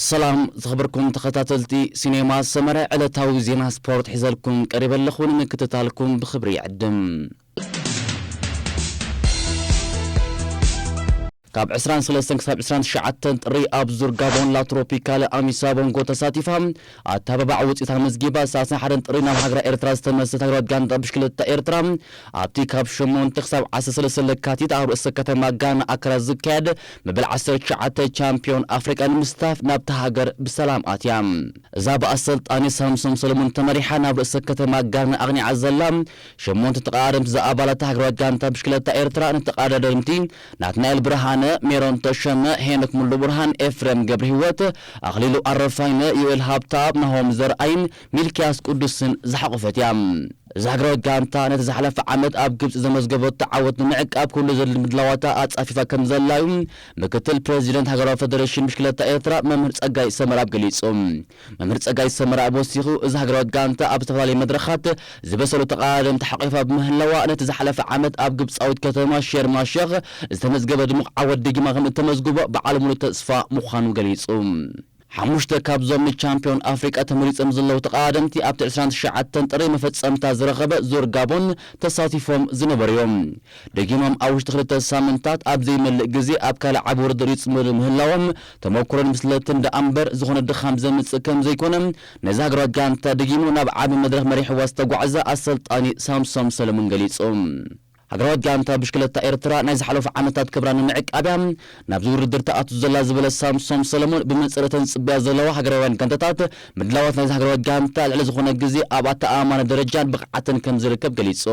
ሰላም ዝኸበርኩም ተኸታተልቲ ሲኔማ ሰመረ፣ ዕለታዊ ዜና ስፖርት ሒዘልኩም ቀሪበ ኣለኹ። ንምክትታልኩም ብኽብሪ ይዕድም። ካብ ዕስራን ሰለስተን ክሳብ ዕስራን ትሽዓተን ጥሪ ኣብ ዙር ጋቦን ላ ትሮፒካለ ኣሚሳ ቦንጎ ተሳቲፋ ኣተባባዕ ውፅኢት ኣመዝጊባ፣ ሰላሳን ሓደን ጥሪ ናብ ሃገራ ኤርትራ ዝተመልሰት ሃገራዊት ጋንታ ብሽክለታ ኤርትራ፣ ኣብቲ ካብ ሸሞንተ ክሳብ ዓሰርተ ሰለስተ ለካቲት ኣብ ርእሰ ከተማ ጋና ኣክራ ዝካየድ መበል ዓሰርተ ትሽዓተ ቻምፒዮን ኣፍሪቃ ንምስታፍ ናብታ ሃገር ብሰላም ኣትያ። እዛ ብኣሰልጣኒ ሳምሶም ሰለሙን ተመሪሓ ናብ ርእሰ ከተማ ጋና ኣቕኒዓ ዘላ ሸሞንተ ተቐዳደምቲ ዝኣባላታ ሃገራዊት ጋንታ ብሽክለታ ኤርትራ፣ ንተቐዳደምቲ ናትናኤል ብርሃነ፣ ሜሮን ተሸመ፣ ሄኖክ ሙሉ ብርሃን፣ ኤፍሬም ገብረ ህይወት፣ ኣኽሊሉ ኣረፋይነ፣ ዮኤል ሃብተኣብ፣ ናሆም ዘርኣይን ሚልኪያስ ቅዱስን ዝሓቖፈት እያ። እዛ ሃገራዊት ጋንታ ነቲ ዝሓለፈ ዓመት ኣብ ግብጺ ዘመዝገበቶ ዓወት ንምዕቃብ ኩሉ ዘድሊ ምድላዋታ ኣጻፊፋ ከም ዘላ እዩ ምክትል ፕሬዚደንት ሃገራዊ ፌደሬሽን ብሽክለታ ኤርትራ መምህር ጸጋይ ሰመራብ ገሊጹ። መምህር ጸጋይ ሰመራብ ወሲኹ፣ እዛ ሃገራዊት ጋንታ ኣብ ዝተፈላለዩ መድረኻት ዝበሰሉ ተቐዳደምቲ ሓቒፋ ብምህላዋ፣ ነቲ ዝሓለፈ ዓመት ኣብ ግብጻዊት ከተማ ሸርም ኣልሸኽ ዝተመዝገበ ድሙቕ ዓወት ደጊማ ከም እተመዝግቦ በዓል ሙሉእ ተስፋ ምዃኑ ገሊጹ። ሓሙሽተ ካብዞም ንቻምፒዮን ኣፍሪቃ ተመሪጾም ዘለዉ ተቐዳደምቲ ኣብቲ ዕስራን ትሽዓተን ጥሪ መፈጸምታ ዝረኸበ ዙር ጋቦን ተሳቲፎም ዝነበሩ እዮም። ደጊሞም ኣብ ውሽጢ ክልተ ሳምንታት ኣብ ዘይመልእ ግዜ ኣብ ካልእ ዓቢ ውድድር ይጽመዱ ምህላዎም ተመኩሮን ብስለትን ደኣ እምበር ዝኾነ ድኻም ዘምጽእ ከም ዘይኮነ ነዚ ሃገራዊት ጋንታ ደጊሙ ናብ ዓቢ መድረኽ መሪሕዋ ዝተጓዕዘ ኣሰልጣኒ ሳምሶም ሰለሙን ገሊጹ። ሃገራዊት ጋንታ ብሽክለታ ኤርትራ ናይ ዝሓለፉ ዓመታት ክብራ ንምዕቃብ እያ ናብዚ ውድድር ትኣቱ ዘላ ዝበለ ሳምሶም ሰለሙን፣ ብመንጽር እተን ዝጽበያ ዘለዋ ሃገራውያን ጋንታታት ምድላዋት ናይዚ ሃገራዊት ጋንታ ልዕሊ ዝኾነ ግዜ ኣብ ኣተኣማማኒ ደረጃን ብቕዓትን ከም ዝርከብ ገሊጹ።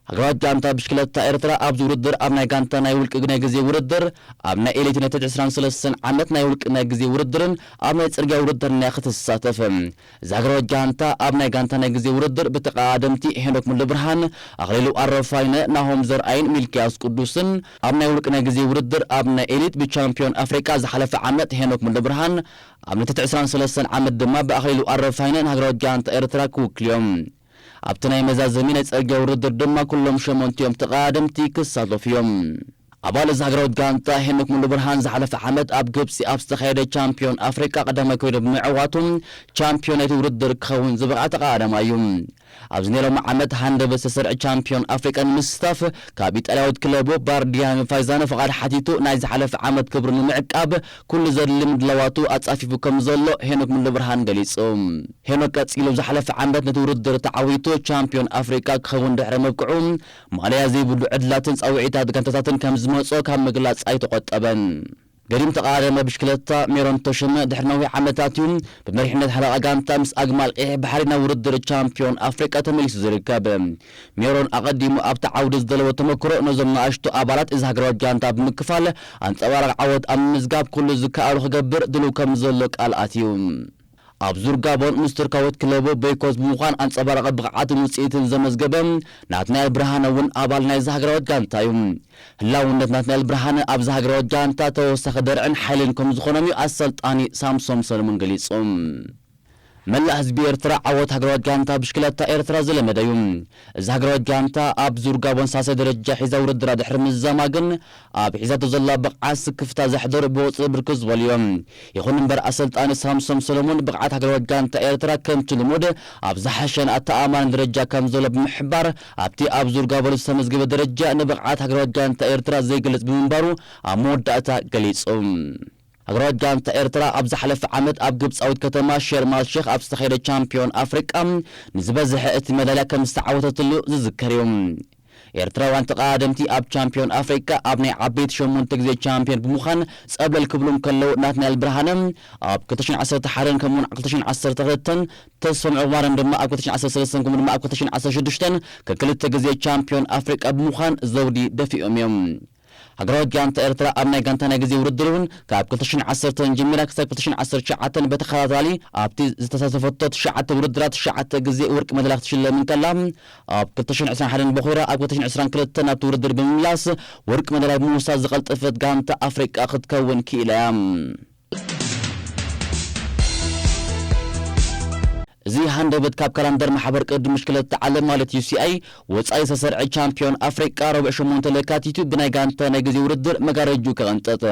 ሃገራዊት ጋንታ ብሽክለታ ኤርትራ ኣብዚ ውድድር ኣብ ናይ ጋንታ ናይ ውልቂ ናይ ግዜ ውድድር፣ ኣብ ናይ ኤሊት ናይ ትሕቲ ዕስራን ሰለስተን ዓመት ናይ ውልቂ ናይ ግዜ ውድድርን ኣብ ናይ ጽርግያ ውድድርን እያ ክትሳተፍ። እዛ ሃገራዊት ጋንታ ኣብ ናይ ጋንታ ናይ ግዜ ውድድር ብተቐዳደምቲ ሄኖክ ሙሉብርሃን፣ ኣኽሊሉ ኣረፋይነ፣ ናሆም ዘርኣይን ሚልክያስ ቅዱስን፣ ኣብ ናይ ውልቂ ናይ ግዜ ውድድር ኣብ ናይ ኤሊት ብቻምፒዮን ኣፍሪቃ ዝሓለፈ ዓመት ሄኖክ ሙሉብርሃን፣ ኣብ ናይ ትሕቲ ዕስራን ሰለስተን ዓመት ድማ ብኣኽሊሉ ኣረፋይነ ንሃገራዊት ጋንታ ኤርትራ ክውክሉ እዮም። ኣብቲ ናይ መዛዘሚ ናይ ጽርግያ ውድድር ድማ ኩሎም ሸሞንቲኦም ተቐዳደምቲ ክሳተፉ እዮም። ኣባል እዛ ሃገራዊት ጋንታ ሄኖክ ሙሉብርሃን ዝሓለፈ ዓመት ኣብ ግብጺ ኣብ ዝተኻየደ ቻምፒዮን ኣፍሪቃ ቀዳማይ ኮይኑ ብምዕዋቱ ቻምፒዮን ናይቲ ውድድር ክኸውን ዝበቕዐ ተቐዳዳማይ እዩ። ኣብዚ ናይ ሎሚ ዓመት ሃንደበት ዝተሰርዐ ቻምፒዮን ኣፍሪቃ ንምስታፍ ካብ ኢጣልያዊት ክለቡ ባርዲያ ምፋይዛነ ፍቓድ ሓቲቱ ናይ ዝሓለፈ ዓመት ክብሩ ንምዕቃብ ኩሉ ዘድሊ ምድላዋቱ ኣጻፊፉ ከም ዘሎ ሄኖክ ሙሉብርሃን ገሊጹ። ሄኖክ ቀጺሉ ዝሓለፈ ዓመት ነቲ ውድድር ተዓዊቱ ቻምፒዮን ኣፍሪቃ ክኸውን ድሕሪ ምብቅዑ፣ ማልያ ዘይብሉ ዕድላትን ጻውዒታት ጋንታታትን ከም ዝመጾ ካብ ምግላጽ ኣይተቖጠበን። ገዲም ተቐዳዳሚ ብሽክለታ ሜሮን ተሾመ ድሕሪ ነዊሕ ዓመታት እዩ ብመሪሕነት ሓለቓ ጋንታ ምስ ኣግማል ቀይሕ ባሕሪ ናብ ውድድር ቻምፒዮን ኣፍሪቃ ተመሊሱ ዝርከብ። ሜሮን ኣቐዲሙ ኣብቲ ዓውዲ ዝደለዎ ተመክሮ ነዞም ንኣሽቱ ኣባላት እዚ ሃገራዊት ጋንታ ብምክፋል ኣንጸባራቂ ዓወት ኣብ ምምዝጋብ ኩሉ ዝከኣሎ ክገብር ድሉው ከም ዘሎ ቃል ኣትዩ። ኣብ ዙር ጋቦን ምስ ቱርካዊት ክለቡ በይኮስ ብምዃን ኣንጸባራቂ ብቕዓትን ውጽኢትን ዘመዝገበ ናትናኤል ብርሃነ እውን ኣባል ናይዚ ሃገራዊት ጋንታ እዩ። ህላውነት ናትናኤል ብርሃነ ኣብዚ ሃገራዊት ጋንታ ተወሳኺ ደርዕን ሓይልን ከም ዝኾኖም እዩ ኣሰልጣኒ ሳምሶም ሰለሙን ገሊጹ። መላእ ህዝቢ ኤርትራ ዓወት ሃገራዊት ጋንታ ብሽክለታ ኤርትራ ዝለመደ እዩ። እዚ ሃገራዊት ጋንታ ኣብ ዙር ጋቦን ሳልሳይ ደረጃ ሒዛ ውድድራ ድሕሪ ምዝዛማ ግን ኣብ ሒዛቶ ዘላ ብቕዓት ስክፍታ ዘሕደሩ ብወጽኢ ብርክት ዝበሉ እዮም። ይኹን እምበር ኣሰልጣኒ ሳምሶም ሰለሙን ብቕዓት ሃገራዊት ጋንታ ኤርትራ ከምቲ ልሙድ ኣብ ዝሓሸን ኣተኣማማኒ ደረጃ ከም ዘሎ ብምሕባር ኣብቲ ኣብ ዙር ጋቦን ዝተመዝገበ ደረጃ ንብቕዓት ሃገራዊት ጋንታ ኤርትራ ዘይገልጽ ብምንባሩ ኣብ መወዳእታ ገሊጹ። ሃገራዊት ጋንታ ኤርትራ ኣብ ዝሓለፈ ዓመት ኣብ ግብጻዊት ከተማ ሸርም ኣልሼኽ ኣብ ዝተኻየደ ቻምፒዮን ኣፍሪቃ ንዝበዝሐ እቲ መዳልያ ከም ዝተዓወተትሉ ዝዝከር እዩ። ኤርትራውያን ተቐዳደምቲ ኣብ ቻምፒዮን ኣፍሪቃ ኣብ ናይ ዓበይቲ ሸሞንተ ግዜ ቻምፒዮን ብምዃን ጸብለል ክብሉ እንከለዉ፣ ናትናኤል ብርሃነ ኣብ ክልተ ሽሕን ዓሰርተ ሓደን ከምኡውን ክልተ ሽሕን ዓሰርተ ክልተን፣ ተስፎም ዑማርን ድማ ኣብ ክልተ ሽሕን ዓሰርተ ሰለስተን ከምኡ ድማ ኣብ ክልተ ሽሕን ዓሰርተ ሽዱሽተን ከክልተ ግዜ ቻምፒዮን ኣፍሪቃ ብምዃን ዘውዲ ደፊኦም እዮም። ሃገራዊት ጋንታ ኤርትራ ኣብ ናይ ጋንታ ናይ ግዜ ውድድር እውን ካብ ክልተ ሽሕን ዓሰርተን ጀሚራ ክሳብ ክልተ ሽሕን ዓሰርተ ትሽዓተን በተኸታታሊ ኣብቲ ዝተሳተፈቶ ትሽዓተ ውድድራት ትሽዓተ ግዜ ወርቂ መዳልያ ክትሽለም እንከላ፣ ኣብ ክልተ ሽሕን ዕስራን ሓደን ቦኺራ ኣብ ክልተ ሽሕን ዕስራን ክልተን ናብቲ ውድድር ብምምላስ ወርቂ መዳልያ ብምውሳድ ዝቐልጠፈት ጋንታ ኣፍሪቃ ክትከውን ክኢላ እያ። እዚ ሃንደበት ካብ ካላንደር ማሕበር ቅድድም ብሽክለታ ዓለም ማለት ዩ ሲ ኣይ ወጻኢ ዝተሰርዐ ቻምፒዮን ኣፍሪቃ ረቡዕ ሸሞንተ ለካቲቱ ብናይ ጋንታ ናይ ግዜ ውድድር መጋረጅኡ ክቕንጥጥ።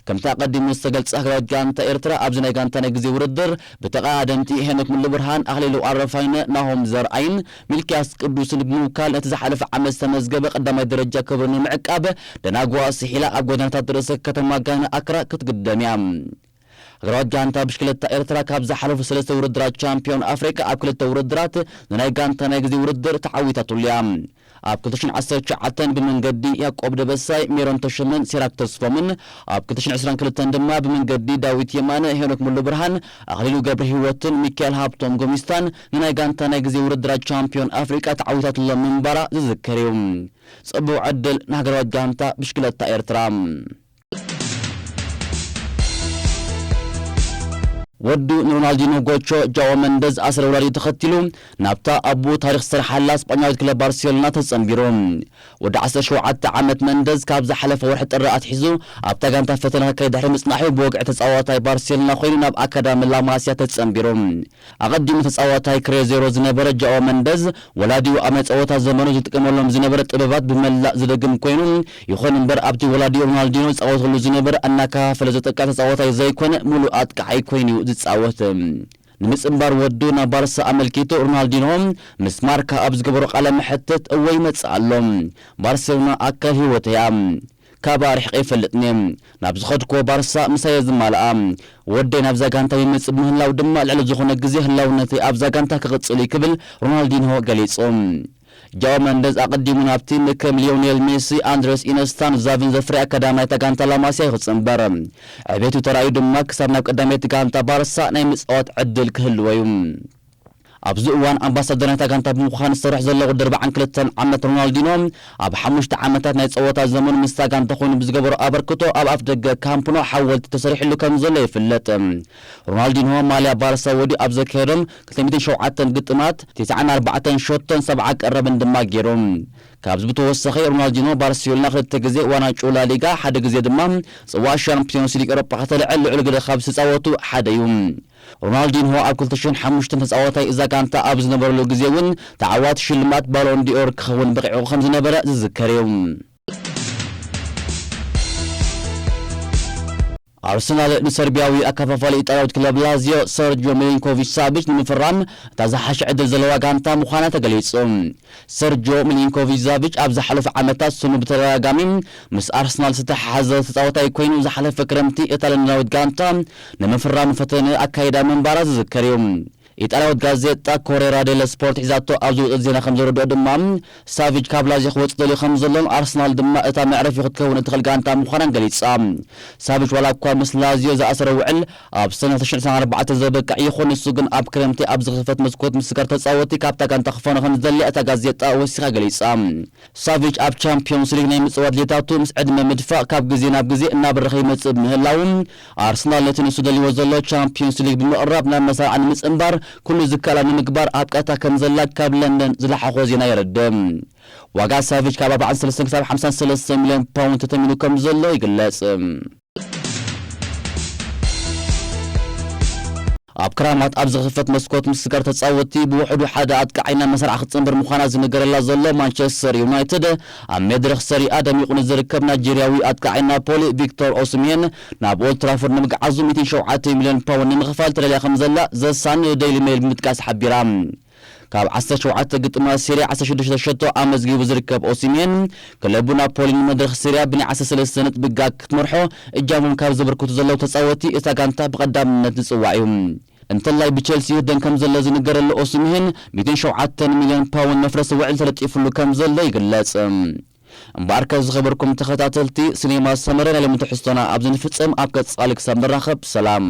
ከምቲ ኣቐዲሙ ዝተገልጸ ሃገራዊት ጋንታ ኤርትራ ኣብዚ ናይ ጋንታ ናይ ግዜ ውድድር ብተቐዳደምቲ ሄኖክ ሙሉብርሃን፣ ኣኽሊሉ ኣረፋይነ፣ ናሆም ዘርኣይን ሚልክያስ ቅዱስን ብምውካል ነቲ ዝሓለፈ ዓመት ዝተመዝገበ ቀዳማይ ደረጃ ክብሪ ንምዕቃብ ደናጉዋ ስሒላ ኣብ ጎደናታት ርእሰ ከተማ ጋና ኣክራ ክትግደም እያ። ሃገራዊት ጋንታ ብሽክለታ ኤርትራ ካብ ዝሓለፉ ሰለስተ ውድድራት ቻምፒዮን ኣፍሪቃ ኣብ ክልተ ውድድራት ንናይ ጋንታ ናይ ግዜ ውድድር ተዓዊታትሉ እያ። ኣብ ክልተ ሽሕን ዓሰርተ ትሽዓተን ብመንገዲ ያዕቆብ ደበሳይ፣ ሜሮን ተሾመን ሲራክ ተስፎምን፣ ኣብ ክልተ ሽሕን ዕስራን ክልተን ድማ ብመንገዲ ዳዊት የማነ፣ ሄኖክ ሙሉብርሃን፣ ኣኽሊሉ ገብረሂወትን ሚካኤል ሃብቶም ጎሚስታን ንናይ ጋንታ ናይ ግዜ ውድድራት ቻምፒዮን ኣፍሪቃ ተዓዊታትሎም ምንባራ ዝዝከር እዩ። ጽቡቕ ዕድል ንሃገራዊት ጋንታ ብሽክለታ ኤርትራ። ወዱ ንሮናልዲኖ ጎቾ ጃኦ መንደዝ ኣሰረ ወላዲ ተኸቲሉ ናብታ ኣቦኡ ታሪኽ ዝሰርሓላ ስጳኛዊት ክለብ ባርሴሎና ተጸንቢሩ። ወዲ ዓሰርተ ሸውዓተ ዓመት መንደዝ ካብ ዝሓለፈ ወርሒ ጥሪ ኣትሒዙ ኣብታ ጋንታ ፈተነ ከካይድ ድሕሪ ምጽናሑ ብወግዒ ተጻዋታይ ባርሴሎና ኮይኑ ናብ ኣካዳሚ ላማሲያ ተጸንቢሩ። ኣቐዲሙ ተጻዋታይ ክሬዜሮ ዝነበረ ጃኦ መንደዝ ወላዲኡ ኣብ ናይ ጸወታ ዘመኑ ዝጥቀመሎም ዝነበረ ጥበባት ብመላእ ዝደግም ኮይኑ፣ ይኹን እምበር ኣብቲ ወላዲኡ ሮናልዲኖ ዝጻወተሉ ዝነበረ እናከፋፈለ ዘጠቅዕ ተጻዋታይ ዘይኮነ፣ ሙሉእ ኣጥቃዓይ ኮይኑ እዩ ዝጻወት። ንምጽንባር ወዱ ናብ ባርሳ ኣመልኪቱ ሮናልዲኖ ምስ ማርካ ኣብ ዝገበሮ ቃለ መሕትት እወ ይመጽእ ኣሎ። ባርሴሎና ኣካል ህይወተይ እያ። ካብኣ ርሒቐ ኣይፈልጥን እየ። ናብ ዝኸድኩዎ ባርሳ ምሳይ እየ ዝማልኣ። ወደይ ናብዛ ጋንታ ይመጽእ ብምህላው ድማ ልዕሊ ዝኾነ ግዜ ህላውነተይ ኣብዛ ጋንታ ክቕጽል እዩ ክብል ሮናልዲንሆ ገሊጹ። ጃኦ መንደዝ ኣቐዲሙ ናብቲ ንከም ሊዮኔል ሜሲ፣ ኣንድረስ ኢነስታን ዛቪን ዘፍረየ ኣካዳሚ ናይታ ጋንታ ላማሲያ እዩ ክጽንበር። ዕቤቱ ተራእዩ ድማ ክሳብ ናብ ቀዳመይቲ ጋንታ ባርሳ ናይ ምጽዋት ዕድል ክህልዎ እዩ። ኣብዚ እዋን ኣምባሳደር ናይታ ጋንታ ብምዃን ዝሰርሕ ዘሎ ወዲ ኣርባዓን ክልተን ዓመት ሮናልዲኖ፣ ኣብ ሓሙሽተ ዓመታት ናይ ጸወታ ዘመኑ ምስታ ጋንታ ኮይኑ ብዝገበሮ ኣበርክቶ ኣብ ኣፍደገ ካምፕ ኖ ሓወልቲ ተሰሪሕሉ ከም ዘሎ ይፍለጥ። ሮናልዲኖ ማልያ ባርሳ ወዲኡ ኣብ ዘካየዶም ክልተ ሚእትን ሸውዓተን ግጥማት፣ ተስዓን ኣርባዕተን ሾቶን ሰብዓ ቀረብን ድማ ገይሩ። ካብዚ ብተወሳኺ ሮናልዲኖ ባርሴሎና ክልተ ግዜ ዋንጫ ላሊጋ፣ ሓደ ግዜ ድማ ጽዋዕ ሻምፒዮንስ ሊግ ኤውሮጳ ከተልዕል ልዑል ግደ ካብ ዝተጻወቱ ሓደ እዩ። ሮናልዲንሆ ኣብ ክልተ ሽሕን ሓሙሽተን ተጻዋታይ እዛ ጋንታ ኣብ ዝነበረሉ ግዜ እውን ተዓዋቲ ሽልማት ባሎን ዲኦር ክኸውን በቒዑ ከም ዝነበረ ዝዝከር እዩ። ኣርሰናል ንሰርቢያዊ ኣከፋፋሊ ኢጣልያዊት ክለብ ላዚዮ ሰርጆ ሚሊንኮቪች ሳቪች ንምፍራም እታ ዝሓሸ ዕድል ዘለዋ ጋንታ ምዃና ተገሊጹ። ሰርጆ ሚሊንኮቪች ሳቪች ኣብ ዝሓለፉ ዓመታት ስሙ ብተደጋጋሚ ምስ ኣርሰናል ዝተሓሓዘ ተጻዋታይ ኮይኑ፣ ዝሓለፈ ክረምቲ እታ ለንደናዊት ጋንታ ንምፍራም ፈተነ ኣካይዳ ምንባራ ዝዝከር እዩ። ኢጣልያዊት ጋዜጣ ኮሬራ ዴለ ስፖርት ሒዛቶ ኣብ ዝወጸት ዜና ከም ዘረድኦ ድማ፣ ሳቪች ካብ ላዚዮ ክወጽእ ደልዩ ከም ዘሎን ኣርሰናል ድማ እታ መዕረፊ ክትከውን እትኽእል ጋንታ ምዃናን ገሊጻ። ሳቪች ዋላ እኳ ምስ ላዚዮ ዝኣሰረ ውዕል ኣብ ሰነ ክልተ ሽሕን ዕስራን ኣርባዕተን ዘበቅዕ ይኹን፣ ንሱ ግን ኣብ ክረምቲ ኣብ ዝኽፈት መስኮት ምስጋር ተጻወቲ ካብታ ጋንታ ክፈኑ ከም ዝደሊ እታ ጋዜጣ ወሲኻ ገሊጻ። ሳቪች ኣብ ቻምፒዮንስ ሊግ ናይ ምጽዋት ድሌታቱ ምስ ዕድመ ምድፋእ ካብ ግዜ ናብ ግዜ እናበረኸ ይመጽእ ብምህላው፣ ኣርሰናል ነቲ ንሱ ደልይዎ ዘሎ ቻምፒዮንስ ሊግ ብምቕራብ ናብ መሳርዓ ንምጽንባር ኩሉ ዝከኣላ ንምግባር ኣብ ቀጥታ ከም ዘላ ካብ ለንደን ዝለሓኾ ዜና የረድእ። ዋጋ ሳቪች ካብ ኣርባዓን ሰለስተን ክሳብ ሓምሳን ሰለስተን ሚልዮን ፓውንድ ተተሚኑ ከም ዘሎ ይግለጽ። ኣብ ክራማት ኣብ ዝኽፈት መስኮት ምስጋር ተጻወትቲ ብውሕዱ ሓደ ኣጥቃዓይ ናብ መሳርዓ ክትጽንበር ምዃና ዝንገረላ ዘሎ ማንቸስተር ዩናይትድ፣ ኣብ መድረኽ ሰሪኣ ደሚቑ ንዝርከብ ናይጀርያዊ ኣጥቃዓይ ናፖሊ ቪክቶር ኦስሜን ናብ ኦልድ ትራፎርድ ንምግዓዙ ሚእትን ሸውዓተ ሚልዮን ፓውንድ ንምኽፋል ተዳልያ ከም ዘላ ዘ ሳን ዴይሊ ሜይል ብምጥቃስ ሓቢራ። ካብ ዓሰርተ ሸውዓተ ግጥማት ሴርያ ዓሰርተ ሽዱሽተ ሸቶ ኣመዝጊቡ ዝርከብ ኦሲሜን፣ ክለቡ ናፖሊ ንመድረኽ ሴርያ ብናይ ዓሰርተ ሰለስተ ነጥቢ ጋግ ክትመርሖ እጃሞም ካብ ዘበርክቱ ዘለዉ ተጻወቲ እታ ጋንታ ብቐዳምነት ዝጽዋዕ እዩ። እንተላይ ብቸልሲ ይህደን ከም ዘሎ ዝንገረሉ ኦሲሜን፣ ሚእትን ሸውዓተን ሚልዮን ፓውንድ መፍረሲ ውዕል ተለጢፉሉ ከም ዘሎ ይግለጽ። እምበኣርከ ዝኸበርኩም ተኸታተልቲ ሲኔማ ሰመረ፣ ናይ ሎሚ ትሕዝቶና ኣብዚ ንፍጽም። ኣብ ቀጻሊ ክሳብ ንራኸብ ሰላም።